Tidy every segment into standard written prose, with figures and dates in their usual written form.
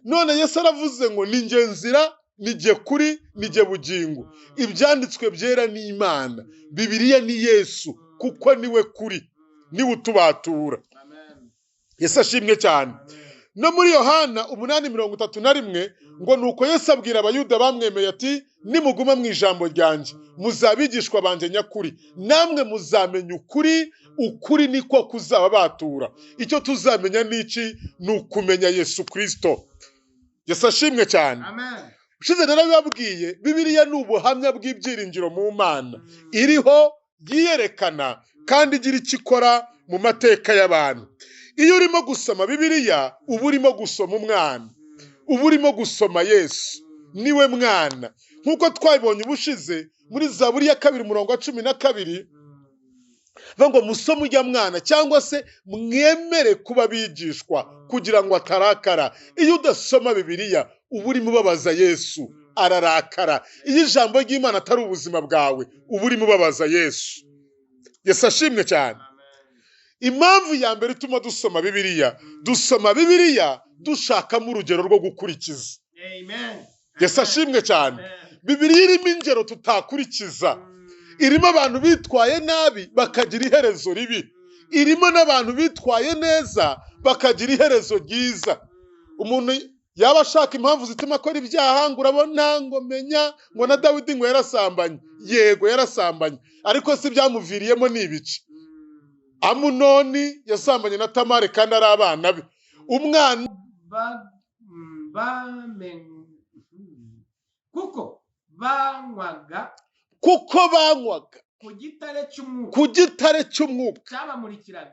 None Yesu aravuze ngo ni njye nzira, ni jye kuri, ni jye bugingo. Ibyanditswe byera ni Imana, Bibiliya ni Yesu, kuko niwe kuri, niwe utubatura. Yesu ashimwe cyane. No muri Yohana 8:31 ngo nuko Yesu abwira Abayuda bamwemeye ati nimuguma mu ijambo ryanjye muzabigishwa banjye nyakuri, namwe muzamenya ukuri, ukuri niko kuzababatura. Icyo tuzamenya ni iki? Ni ukumenya Yesu Kristo. Yesu ashimwe cyane. Ushize narabibabwiye, Bibiliya ni ubuhamya bw'ibyiringiro mu Mana iriho, yiyerekana kandi igira icyo ikora mu mateka y'abantu. Iyo urimo gusoma Bibiliya uba urimo gusoma umwana, uba urimo gusoma Yesu, niwe mwana. Nk'uko twabibonye ubushize muri Zaburi ya 2 umurongo wa 12, ngo musome ujya mwana, cyangwa se mwemere kuba bigishwa kugira ngo atarakara. Iyo udasoma Bibiliya uba urimo ubabaza Yesu, ararakara. Iyo ijambo ry'Imana atari ubuzima bwawe uba urimo ubabaza Yesu. Yesu ashimwe cyane. Impamvu ya mbere ituma dusoma Bibiliya, dusoma Bibiliya dushakamo urugero rwo gukurikiza. Yesu ashimwe cyane. Bibiliya irimo ingero tutakurikiza, irimo abantu bitwaye nabi bakagira iherezo ribi, irimo n'abantu bitwaye neza bakagira iherezo ryiza. Umuntu yaba ashaka impamvu zituma akora ibyaha, ngo urabona, ngo menya ngo na Dawidi ngo yarasambanye. Yego yarasambanye, ariko si byamuviriyemo ni ibice. Amunoni yasambanye na Tamari kandi ari abana be. Umwana kuko banywaga ku gitare cy'umwuka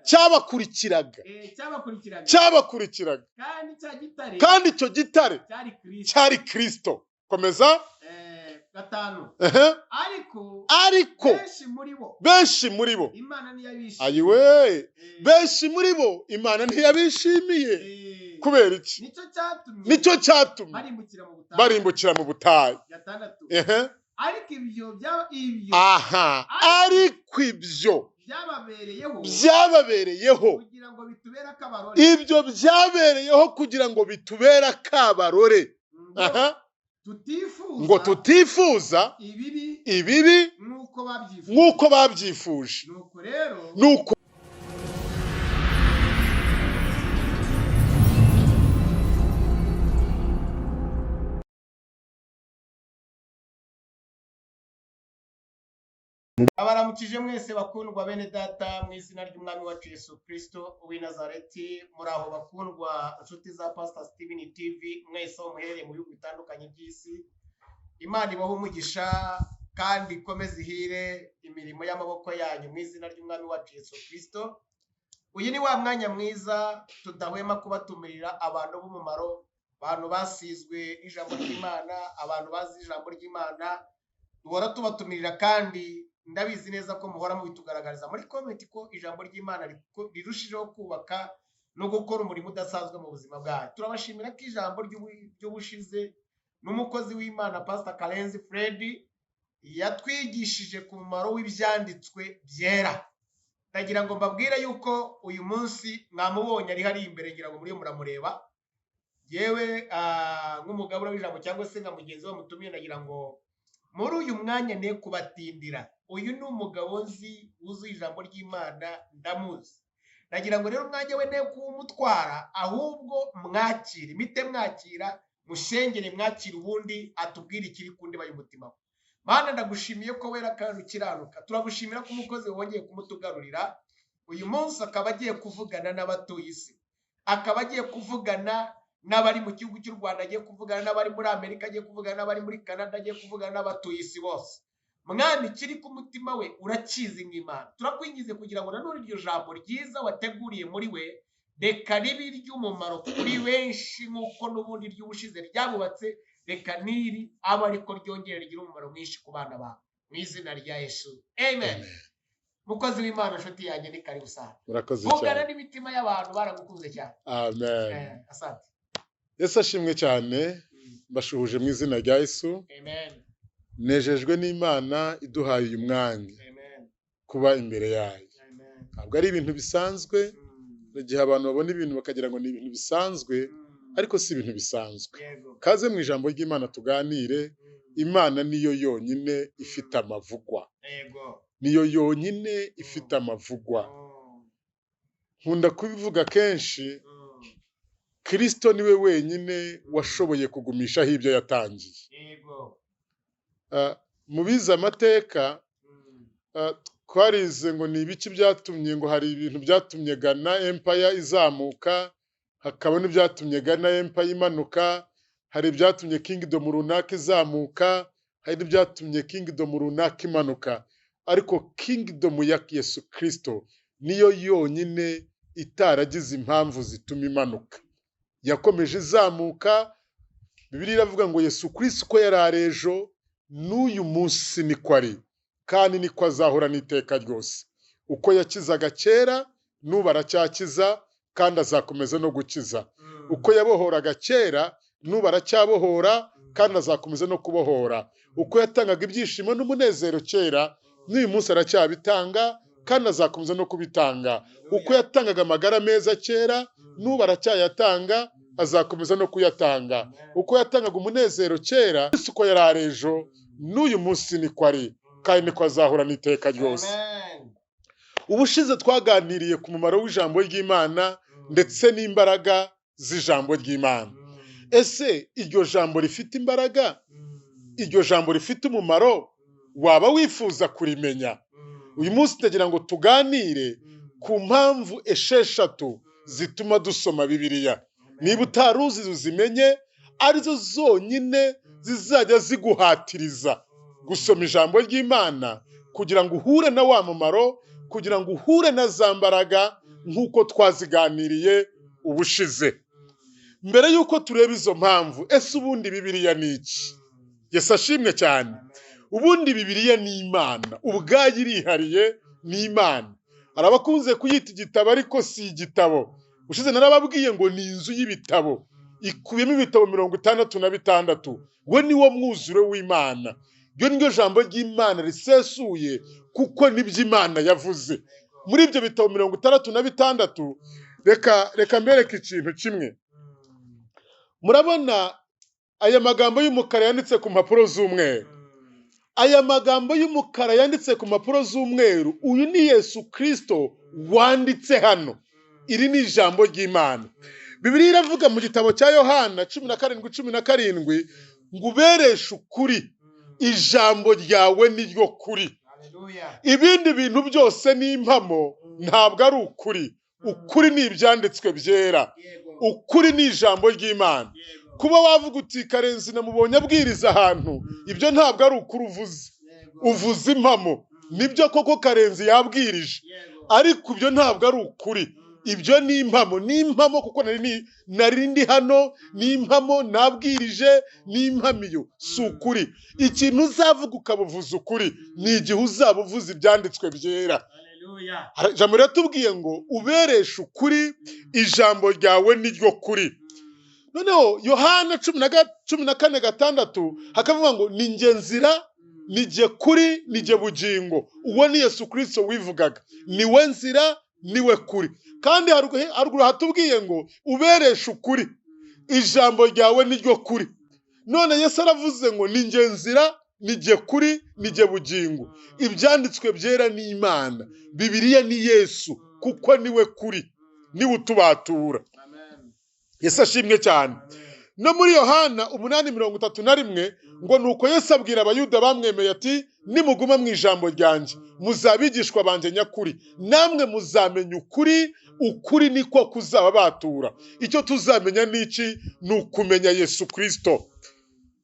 cyabakurikiraga, kandi icyo gitare cyari Kristo. Komeza. 5. Ariko benshi muri bo ayiwe, benshi muri bo Imana ntiyabishimiye. Kubera iki? Nicyo cyatumye barimbukira mu butayu. 6. Ariko ibyo byababereyeho, ibyo byabereyeho kugira ngo bitubere akabarore, ngo tutifuza ibibi nk'uko babyifuje. Nuko abaramukije mwese bakundwa bene data mu izina ry'Umwami wacu Yesu Kristo w'i Nazareti. Muri aho bakundwa inshuti za Pastor Steven TV mwese aho muherereye mu bihugu bitandukanye by'isi, Imana ibahe umugisha kandi ikomeze ihire imirimo y'amaboko yanyu mu izina ry'Umwami wacu Yesu Kristo. Uyu ni wa mwanya mwiza tudahwema kubatumirira abantu b'umumaro, abantu basizwe ijambo ry'Imana, abantu bazi ijambo ry'Imana, duhora tubatumirira kandi ndabizi neza ko muhora mubitugaragariza muri comment ko ijambo ry'Imana rirushijeho kubaka no gukora umurimo udasanzwe mu buzima bwacu. Turabashimira ko ijambo ry'ubushize n'umukozi w'Imana Pastor Karenzi Fred yatwigishije ku mumaro w'ibyanditswe byera. Ndagira ngo mbabwire yuko uyu munsi mwamubonye ari hari imbere, ngira ngo muri muramureba. Yewe nk'umugabura w'ijambo cyangwa se nka mugenzi we mutumiye, ndagira ngo muri uyu mwanya ne kubatindira. Uyu ni umugabo nzi wuzuye ijambo ry'Imana, ndamuzi. Nagira ngo rero umwanya we ne kuwumutwara, ahubwo mwakire, mite mwakira, mushengere mwakire, ubundi atubwire ikiri ku ndiba y'umutima we. Mana, ndagushimiye ko wera kandi ukiranuka. Turagushimira ko umukozi wongeye kumutugarurira uyu munsi, akaba agiye kuvugana n'abatuye isi, akaba agiye kuvugana n'abari mu gihugu cy'u Rwanda, agiye kuvugana n'abari muri Amerika, agiye kuvugana n'abari muri Canada, agiye kuvugana n'abatuye isi bose. Mwami, kiri ku mutima we urakizi nk'Imana. Turakwingize kugira ngo nanone iryo jambo ryiza wateguriye muri we reka ribe iry'umumaro kuri benshi nk'uko n'ubundi ry'ubushize ryabubatse, reka niri abe ariko ryongera rigira umumaro mwinshi ku bana bawe mu izina rya Yesu, amen. Mukozi w'Imana, inshuti yanjye, ni karibu sana. Murakoze cyane. Vugana n'imitima y'abantu baragukunze cyane. Amen. Asante. Yesu ashimwe cyane. Mbashuhuje mu izina rya Yesu. Amen. Nejejwe n'Imana iduhaye uyu mwanya kuba imbere yayo. Ntabwo ari ibintu bisanzwe. Igihe abantu babona ibintu bakagira ngo ni ibintu bisanzwe, Ariko si ibintu bisanzwe. Kaze mu ijambo ry'Imana tuganire. Imana niyo yonyine ifite amavugwa, niyo yonyine ifite amavugwa. Nkunda kubivuga kenshi, Kristo niwe wenyine washoboye kugumishaho ibyo yatangiye. Mu bize amateka twarize ngo ni ibiki byatumye, ngo hari ibintu byatumye Ghana Empire izamuka, hakaba n'ibyatumye Ghana Empire imanuka, hari ibyatumye kingdom runaka izamuka, hari n'ibyatumye kingdom runaka imanuka. Ariko kingdom ya Yesu Kristo niyo yonyine itaragize impamvu zituma imanuka, yakomeje izamuka. Bibiliya iravuga ngo Yesu Kristo uko yari ari ejo n'uyu munsi niko ari, kandi niko azahora n'iteka ryose. Uko yakizaga kera n'ubu aracyakiza, kandi azakomeza no gukiza. Uko yabohoraga kera n'ubu aracyabohora, kandi azakomeza no kubohora. Uko yatangaga ibyishimo n'umunezero kera n'uyu munsi aracyabitanga, kandi azakomeza no kubitanga. Uko yatangaga amagara meza kera n'ubu aracyayatanga, azakomeza no kuyatanga. Uko yatangaga umunezero kera, uko yari ari ejo n'uyu munsi niko ari, kandi niko azahora n'iteka ryose. Ubushize twaganiriye ku mumaro w'ijambo ry'Imana ndetse n'imbaraga z'ijambo ry'Imana. Ese iryo jambo rifite imbaraga? Iryo jambo rifite umumaro? Waba wifuza kurimenya? Uyu munsi ndagira ngo tuganire ku mpamvu 6 zituma dusoma Bibiliya. Niba utaruzi uzimenye, arizo zonyine zizajya ziguhatiriza gusoma ijambo ry'Imana, kugira ngo uhure na wa mumaro, kugira ngo uhure na za mbaraga nk'uko twaziganiriye ubushize. Mbere y'uko tureba izo mpamvu, ese ubundi Bibiliya ni iki? Yesu ashimwe cyane. Ubundi Bibiliya ni Imana ubwayo, irihariye, ni Imana. Hari abakunze kuyita igitabo, ariko si igitabo. Ushize narababwiye ngo ni inzu y'ibitabo, ikubiyemo ibitabo 66. We ni wo mwuzure w'Imana. Iryo ni ryo jambo ry'Imana risesuye, kuko nibyo Imana yavuze muri ibyo bitabo 66. Reka mbereke ikintu kimwe. Murabona aya magambo y'umukara yanditse ku mpapuro z'umweru. Aya magambo y'umukara yanditse ku mpapuro z'umweru, uyu ni Yesu Kristo wanditse hano. Iri ni ijambo ry'Imana. Bibiliya iravuga mu gitabo cya Yohana 17:17 ngo ubereshe ukuri, ijambo ryawe ni ryo kuri. Ibindi bintu byose ni impamo, ntabwo ari ukuri. Ukuri ni ibyanditswe byera, ukuri ni ijambo ry'Imana. Kuba wavuga uti Karenzi namubonye abwiriza ahantu, ibyo ntabwo ari ukuri uvuze, uvuze impamo. Nibyo koko Karenzi yabwirije, ariko ibyo ntabwo ari ukuri. Ibyo ni impamo, ni impamo kuko nari ndi hano, ni impamo nabwirije, ni impamiyo, si ukuri. Ikintu uzavuga ukabuvuza ukuri ni igihe uzaba uvuze ibyanditswe byera. Ijambo riratubwiye ngo ubereshe ukuri, ijambo ryawe ni ryo kuri. Noneho Yohana 14:6 hakavuga ngo ni njye nzira, ni jye kuri, ni jye bugingo. Uwo ni Yesu Kristo wivugaga, ni we nzira, ni we kuri. Kandi haruguru hatubwiye ngo ubereshe ukuri, ijambo ryawe ni ryo kuri. None Yesu aravuze ngo ni njye nzira, ni jye kuri, ni jye bugingo. Ibyanditswe byera ni Imana, Bibiliya ni Yesu, kuko niwe kuri, niwe utubatura. Yesu ashimwe cyane. No muri Yohana 8:31 ngo nuko Yesu abwira Abayuda bamwemeye ati nimuguma mu ijambo ryanjye muzabigishwa banjye nyakuri, namwe muzamenya ukuri, ukuri niko kuzababatura. Icyo tuzamenya ni iki? Ni ukumenya Yesu Kristo.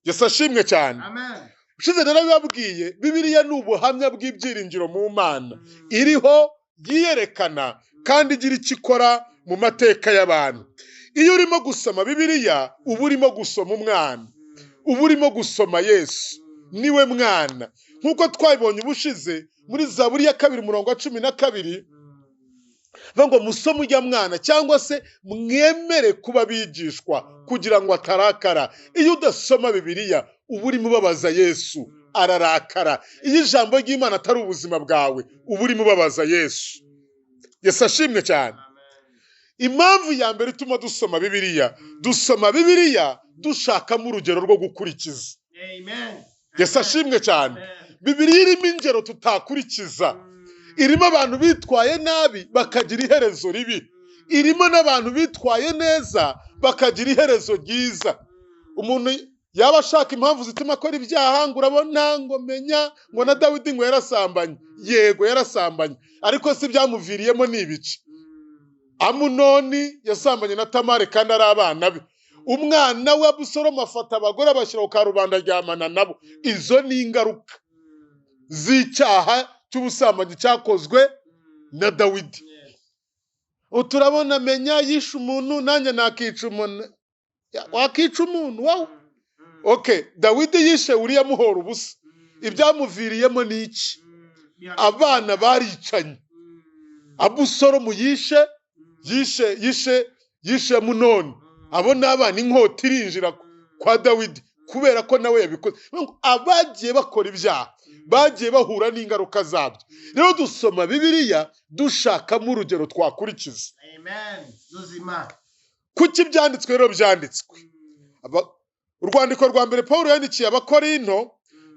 Yesu ashimwe cyane. Amen. Ushize narabibabwiye, Bibiliya ni ubuhamya bw'ibyiringiro mu Mana iriho, yiyerekana kandi igira icyo ikora mu mateka y'abantu. Iyo urimo gusoma Bibiliya uba urimo gusoma umwana, uba urimo gusoma Yesu, niwe mwana. Nk'uko twabibonye ubushize muri Zaburi ya 2 umurongo wa 12, bavuga ngo musome ujya mwana, cyangwa se mwemere kuba abigishwa kugira ngo atarakara. Iyo udasoma Bibiliya uba urimo ubabaza Yesu, ararakara. Iyo ijambo ry'Imana atari ubuzima bwawe uba urimo ubabaza Yesu. Yesu ashimwe cyane. Impamvu ya mbere ituma dusoma Bibiliya, dusoma Bibiliya dushakamo urugero rwo gukurikiza. Amen. Yesu ashimwe cyane. Amen. Bibiliya irimo ingero tutakurikiza, irimo abantu bitwaye nabi bakagira iherezo ribi, irimo n'abantu bitwaye neza bakagira iherezo ryiza. Umuntu yaba ashaka impamvu zituma akora ibyaha, ngo urabona, ngo menya ngo na Dawidi ngo yarasambanye. Yego yarasambanye, ariko si byamuviriyemo ni ibice. Amunoni yasambanye na Tamari kandi ari abana be. Umwana we Abusalomu afata abagore abashyira ku karubanda aryamana nabo. Izo ni ingaruka z'icyaha cy'ubusambanyi cyakozwe na Dawidi. Turabona menya yishe umuntu, nanjye nakica umuntu. Wakica umuntu wowe? Okay, Dawidi yishe Uriya amuhora ubusa. Ibyamuviriyemo ni iki? Abana baricanye. Abusalomu yishe yishe yishe yishe Amunoni. Abo ni abana, inkota irinjira kwa Dawidi kubera ko nawe yabikoze. Abagiye bakora ibyaha bagiye bahura n'ingaruka zabyo. Rero dusoma Bibiliya dushakamo urugero twakurikiza. Amen. Ruzima. Kuki ibyanditswe rero byanditswe? Urwandiko rwa mbere Paul yandikiye Abakorinto,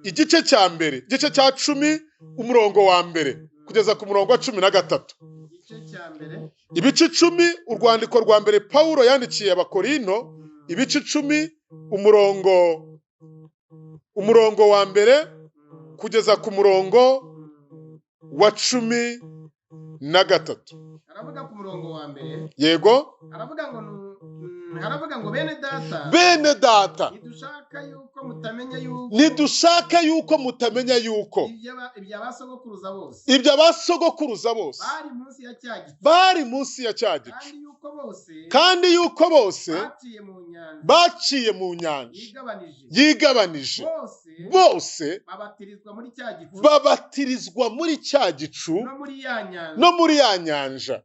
igice cya mbere, igice cya 10, umurongo wa mbere kugeza ku murongo wa 13. Igice cya mbere. Ibice 10, urwandiko rwa mbere Paul yandikiye Abakorinto, ibice 10, umurongo wa mbere kugeza ku murongo wa 13. Aravuga ku murongo wa mbere. Yego. Aravuga ngo aravuga ngo bene data. Bene data. Nidushaka yuko mutamenya yuko. Nidushaka yuko mutamenya yuko. Ibya basogokuruza bose. Ibya basogokuruza bose. Bari munsi ya cya gicu. Bari munsi ya cya gicu. Kandi yuko bose. Kandi yuko bose. Baciye mu nyanja. Baciye mu nyanja. Yigabanije. Yigabanije. Bose. Bose. Babatirizwa muri cya gicu. Babatirizwa muri cya gicu. No muri ya nyanja. No muri ya nyanja.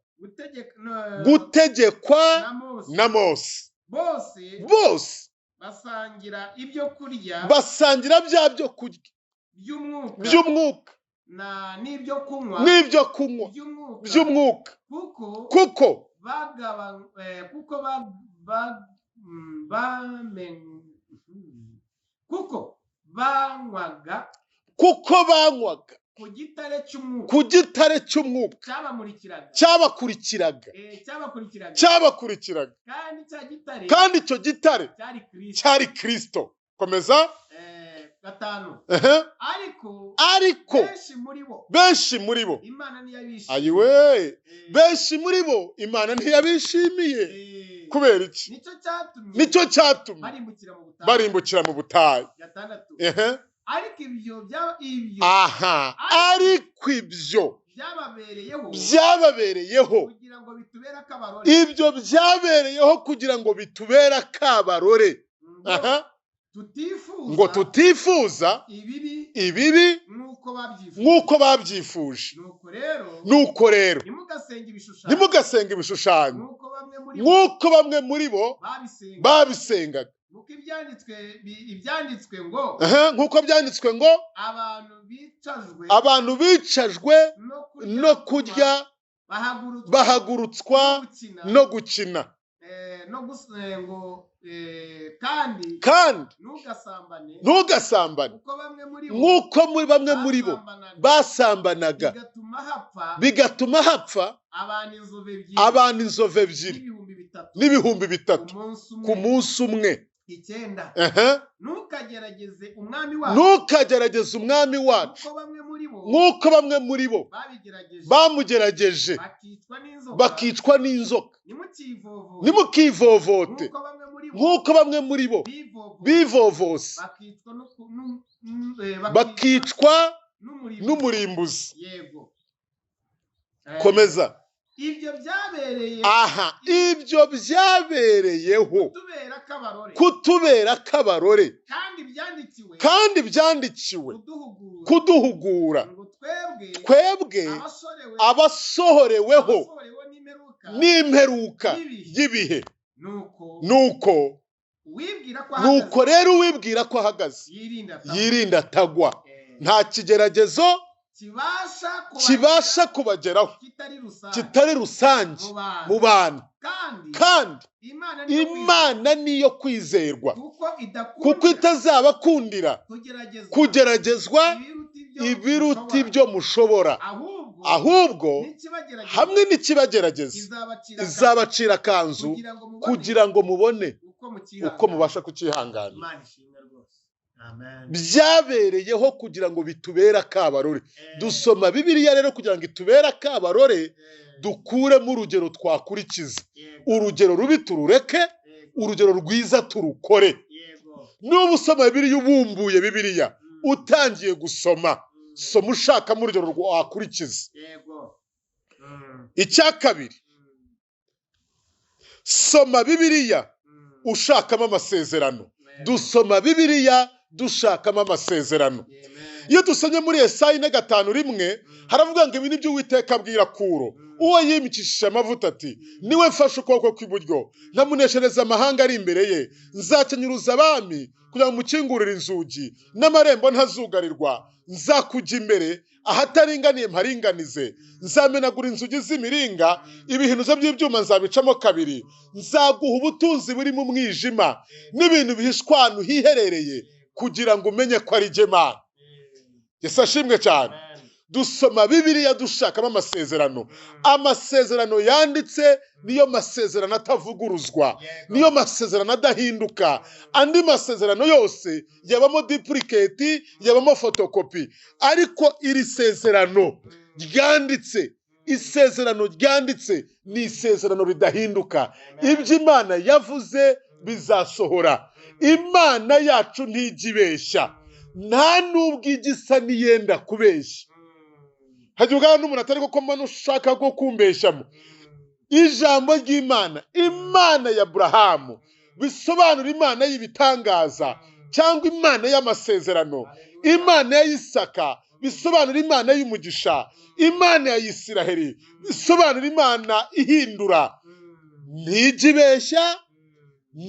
Gutegekwa na Mose. Bose bose basangira ibyo kurya, basangira bya byo kurya by'umwuka n'ibyo kunywa, n'ibyo kunywa by'umwuka, kuko banywaga ku gitare cy'umwuka cyabakurikiraga, kandi icyo gitare cyari Kristo. Komeza. 5. Ariko benshi muri bo, ayiwe, benshi muri bo Imana ntiyabishimiye. Kubera iki? Nicyo cyatumye barimbukira mu butayu. 6. Ariko ibyo byababereyeho, ibyo byabereyeho kugira ngo bitubere akabarore, ngo tutifuza ibibi nk'uko babyifuje. Nuko rero ntimugasenge ibishushanyo nk'uko bamwe muri bo babisengaga. Nk'uko byanditswe ngo abantu bicajwe no kurya bahagurutswa no gukina. Kandi ntugasambane nk'uko bamwe muri bo basambanaga, bigatuma hapfa abantu inzovu ebyiri n'ibihumbi 3 ku munsi umwe. 9. Ntukagerageze umwami wacu nk'uko bamwe muri bo bamugerageje bakicwa n'inzoka. Ntimukivovote nk'uko bamwe muri bo bivovose bakicwa n'umurimbuzi. Komeza. Ibyo byabereyeho kutubera akabarore, kandi byandikiwe kuduhugura twebwe abasohoreweho n'imperuka y'ibihe. Nuko rero uwibwira ko ahagaze yirinda atagwa. Nta kigeragezo Kibasha kubagera Kibasha kubageraho kitari rusange kitari rusange mu bantu. mu bantu. Kandi Kandi Imana niyo kwizerwa, Imana niyo kwizerwa, kuko kuko idakundira itazabakundira kugeragezwa kugeragezwa ibiruta ibyo ibiruta mushobora. ibyo mushobora, Ahubwo ahubwo n'ikibagerageza hamwe n'ikibagerageza izabacira akanzu izabacira akanzu kugira ngo mubone kugira ngo mubone uko mukihangana. uko mubasha kucyihanganira. Imana ishimwe rwose. Amen. Byabereyeho kugira ngo bitubere akabarore. Dusoma Bibiliya rero kugira ngo itubere akabarore, dukuremo urugero twakurikiza. Urugero rubi turureke, urugero rwiza turukore. Niba usoma Bibiliya, ubumbuye Bibiliya, utangiye gusoma, soma ushakamo urugero wakurikiza. Icya kabiri, soma Bibiliya ushakamo amasezerano. Dusoma Bibiliya dushakamo amasezerano. Iyo dusomye muri Yesaya 4:5, haravuga ngo: "Ibi ni byo Uwiteka abwira Kuro, uwo yimikishije amavuta, ati: 'Niwe mfashe ukuboko kw'iburyo, nkamuneshereza amahanga ari imbere ye. Nzakenyuruza abami kugira ngo mukingurire inzugi, n'amarembo ntazugarirwa. Nzakujya imbere, ahataringaniye mparinganize. Nzamenagura inzugi z'imiringa, ibihinuzo by'ibyuma nzabicamo kabiri. Nzaguha ubutunzi buri mu mwijima n'ibintu bihishwe ahantu hiherereye, kugira ngo umenye ko ari jye Mana.'" Yesu ashimwe cyane. Dusoma Bibiliya dushakamo amasezerano. Amasezerano yanditse niyo masezerano atavuguruzwa, niyo masezerano adahinduka. Andi masezerano yose yabamo duplicate, yabamo photocopy, ariko iri sezerano ryanditse, isezerano ryanditse ni isezerano ridahinduka. Ibyo Imana yavuze bizasohora. Imana yacu ntijya ibeshya, nta n'ubwo ijya isa n'iyenda kubeshya. Hajya ubwawe n'umuntu atari ko mbona ushaka ko kumbeshyamo. Ijambo ry'Imana, Imana ya Burahamu, bisobanura Imana y'ibitangaza cyangwa Imana y'amasezerano, Imana ya Isaka, bisobanura Imana y'umugisha, Imana ya Isiraheli, bisobanura Imana ihindura, ntijya ibeshya,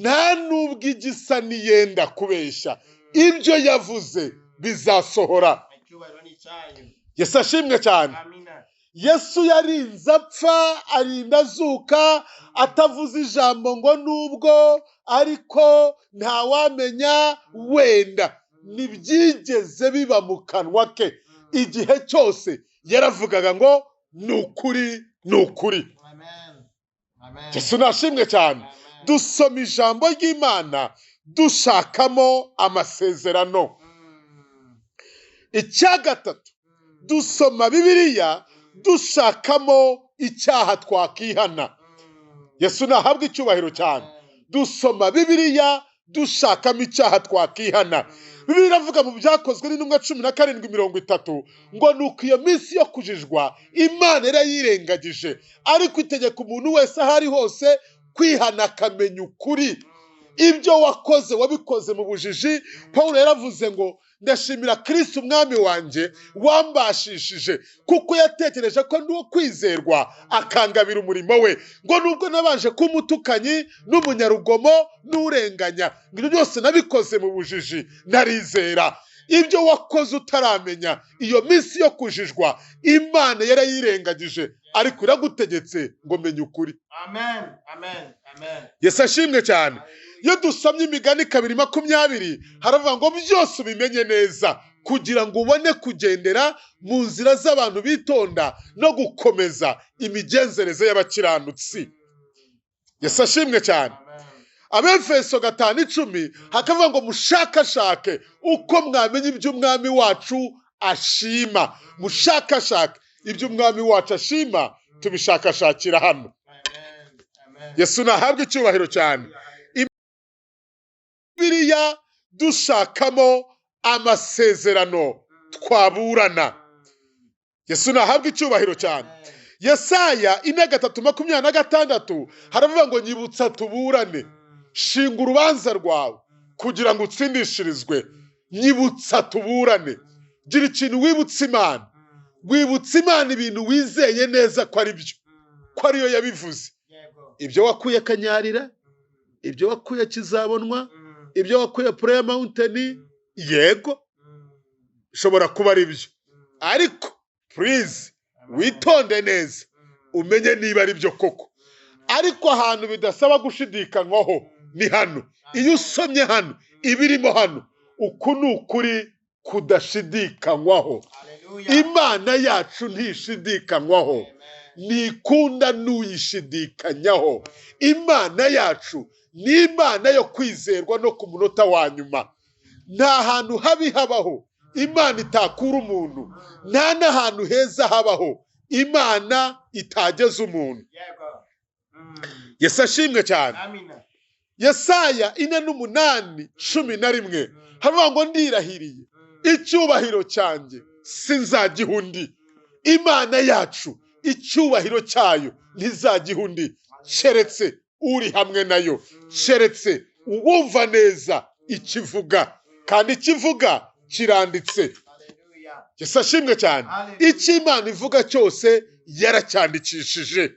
nta n'ubwo ijya isa n'iyenda kubeshya. Ibyo yavuze bizasohora. Icyubahiro ni icyayo. Yesu ashimwe cyane. Amina. Yesu yarinze apfa, arinda azuka, atavuze ijambo ngo nubwo, ariko ntawamenya, wenda. Ntibyigeze biba mu kanwa ke. Igihe cyose yaravugaga ngo: "Ni ukuri, ni ukuri." Amen. Amen. Yesu nashimwe cyane. Amen. Dusoma ijambo ry'Imana dushakamo amasezerano. Icya gatatu, dusoma Bibiliya dushakamo icyaha twakihana. Yesu nahabwa icyubahiro cyane. Dusoma Bibiliya dushakamo icyaha twakihana. Bibiliya iravuga mu Byakozwe n'Intumwa 17:30 ngo: "Nuko iyo minsi yo kujijwa Imana yarayirengagije, ariko itegeka umuntu wese aho ari hose kwihana akamenya ukuri." Ibyo wakoze wabikoze mu bujiji. Paul yaravuze ngo: "Ndashimira Kristo Umwami wanjye wambashishije, kuko yatekereje ko ndi uwo kwizerwa akangabira umurimo we, ngo nubwo nabanje kuba umutukanyi n'umunyarugomo n'urenganya, ngo ibyo byose nabikoze mu bujiji, narizera." Ibyo wakoze utaramenya, iyo minsi yo kujijwa Imana yarayirengagije, ariko iragutegetse ngo: "Menya ukuri." Amen. Amen. Amen. Yesu ashimwe cyane. Iyo dusomye Imigani 2:20, haravuga ngo: "Byose ubimenye neza kugira ngo ubone kugendera mu nzira z'abantu bitonda no gukomeza imigenzereze y'abakiranutsi." Yesu ashimwe cyane. Amen. Abefeso 5:10 hakavuga ngo: "Mushakashake uko mwamenya ibyo Umwami wacu ashima." Mushakashake ibyo Umwami wacu ashima, tubishakashakira hano. Amen. Amen. Yesu nahabwe icyubahiro cyane. Bibiliya dushakamo amasezerano twaburana. Yesu nahabwe icyubahiro cyane. Yesaya 43:26 haravuga ngo: "Nyibutsa tuburane, shinga urubanza rwawe kugira ngo utsindishirizwe." Nyibutsa tuburane. Gira ikintu wibutsa Imana. Wibutsa Imana ibintu wizeye neza ko ari byo, ko ariyo yabivuze. Ibyo wakuye Kanyarira, ibyo wakuye Kizabonwa, ibyo wakuye Prayer Mountain, yego, bishobora kuba ari byo, ariko Please witonde neza umenye niba ari byo koko. Ariko ahantu bidasaba gushidikanywaho ni hano. Iyo usomye hano ibirimo hano, uku ni ukuri kudashidikanywaho. Imana yacu ntishidikanywaho, ntikunda n'uyishidikanyaho. Imana yacu ni Imana yo kwizerwa no ku munota wa nyuma. Nta hantu habi habaho Imana itakura umuntu, nta n'ahantu heza habaho Imana itageza umuntu. Yesu ashimwe cyane. Yesaya 48:11 haravuga ngo ndirahiriye icyubahiro cyanjye sinzagiha undi. Imana yacu icyubahiro cyayo ntizagiha undi, keretse uri hamwe nayo, keretse uwumva neza ikivuga, kandi ikivuga kiranditse. Yesu ashimwe cyane. Icyo Imana ivuga cyose yaracyandikishije.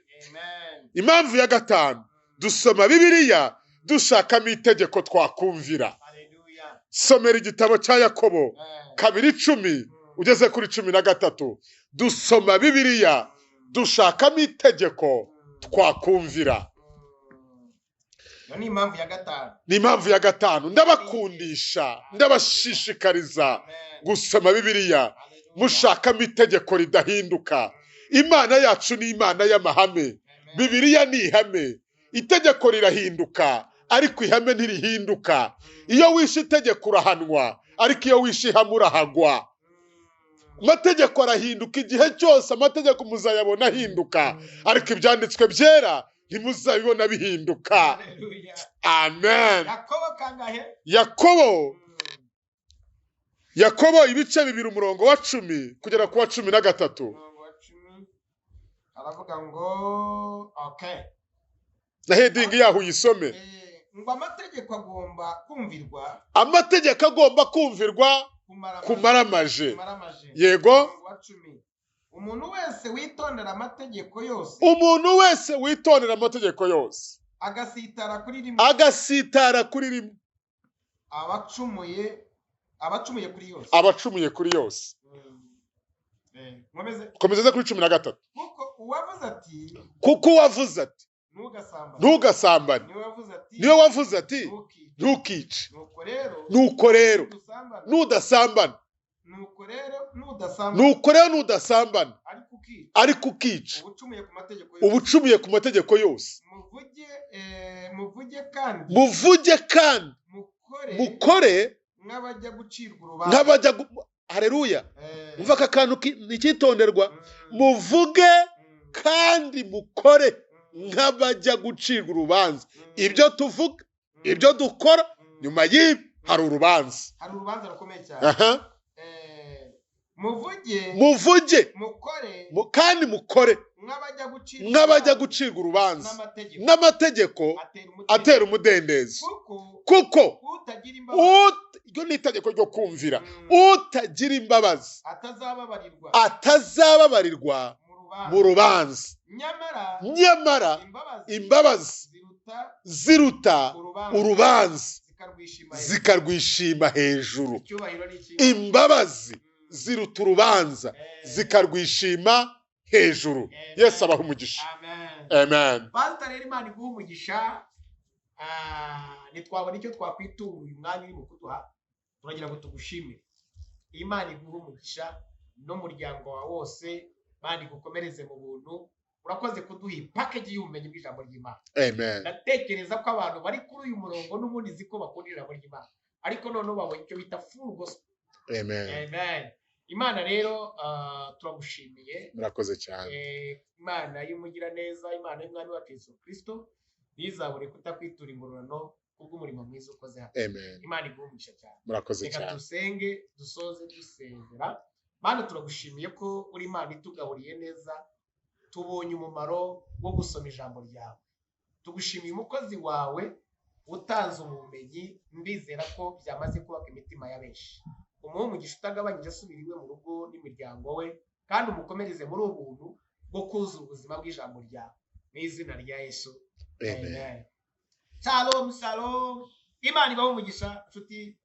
Impamvu ya gatanu, dusoma Bibiliya dushakamo itegeko twakumvira. Somera igitabo cya Yakobo 2:10 ugeze kuri 13. Dusoma Bibiliya dushakamo itegeko twakumvira. Ni impamvu ya gatanu. Ni impamvu ya gatanu. Ndabakundisha, ndabashishikariza gusoma Bibiliya mushakamo itegeko ridahinduka. Imana yacu ni Imana y'amahame. Bibiliya ni ihame. Itegeko rirahinduka ariko ihame ntirihinduka. Iyo wishe itegeko urahanwa, ariko iyo wishe ihame urahagwa. Amategeko arahinduka igihe cyose, amategeko muzayabona ahinduka, ariko ibyanditswe byera ntimuzabibona bihinduka. Amen. Yakobo 2:10 kugera ku wa 13. Aravuga ngo okay. Na heading yaho uyisome. Ngo amategeko agomba kumvirwa. Amategeko agomba kumvirwa kumaramaje. Yego. Umuntu wese witondera amategeko yose. Umuntu wese witondera amategeko yose. Agasitara kuri rimwe. Agasitara kuri rimwe. Abacumuye kuri yose. Abacumuye kuri yose. Komeza kuri 13. Kuko uwavuze ati ntugasambane. Niwe wavuze ati ntukice. Nuko rero nudasambana. Nuko rero nudasambana ariko ukica, ubucumuye ku mategeko yose. Muvuge kandi mukore nk'abajya gucirwa. Haleluya. Umva aka kantu icyitonderwa. Muvuge kandi mukore nk'abajya gucirwa urubanza. Ibyo tuvuga, ibyo dukora, nyuma y'ibi hari urubanza. Hari urubanza rukomeye cyane. Muvuge kandi mukore nk'abajya gucirwa urubanza n'amategeko atera umudendezo. Kuko iryo ni itegeko ryo kumvira. Utagira imbabazi atazababarirwa mu rubanza. Nyamara imbabazi ziruta urubanza zikarwishima hejuru. Imbabazi ziruta urubanza zikarwishima hejuru. Yesu abaha umugisha. Amen. Pastor, rero Imana iguha umugisha. Ntitwabona icyo twakwitura uyu mwanya urimo kuduha, turagira ngo tugushimire. Imana iguha umugisha n'umuryango wawe wose. Imana igukomereze mu buntu. Urakoze kuduha package y'ubumenyi bw'ijambo ry'Imana. Amen. Ndatekereza ko abantu bari kuri uyu murongo n'ubundi ziko bakunda ijambo ry'Imana, ariko noneho babonye icyo bita full gospel. Amen. Amen. Imana rero turagushimiye. Murakoze cyane. Imana y'umugira neza, Imana y'umwami wacu Yesu Kristo, ntizabure kutakwitura ingororano kubw'umurimo mwiza ukoze hano. Amen. Imana iguhe umugisha cyane. Murakoze cyane. Reka dusenge dusoze dusengera. Mana, turagushimiye ko uri Imana itugaburiye neza, tubonye umumaro wo gusoma ijambo ryawe. Tugushimiye umukozi wawe utanze ubumenyi, ndizera ko byamaze kubaka imitima ya benshi. Umuhe umugisha utagabanyije asubira iwe mu rugo n'imiryango we, kandi umukomereze muri ubuntu bwo kuzuza ubuzima bw'ijambo ryawe. Mu izina rya Yesu. Amen. Shalom, shalom. Imana ibahe umugisha nshuti.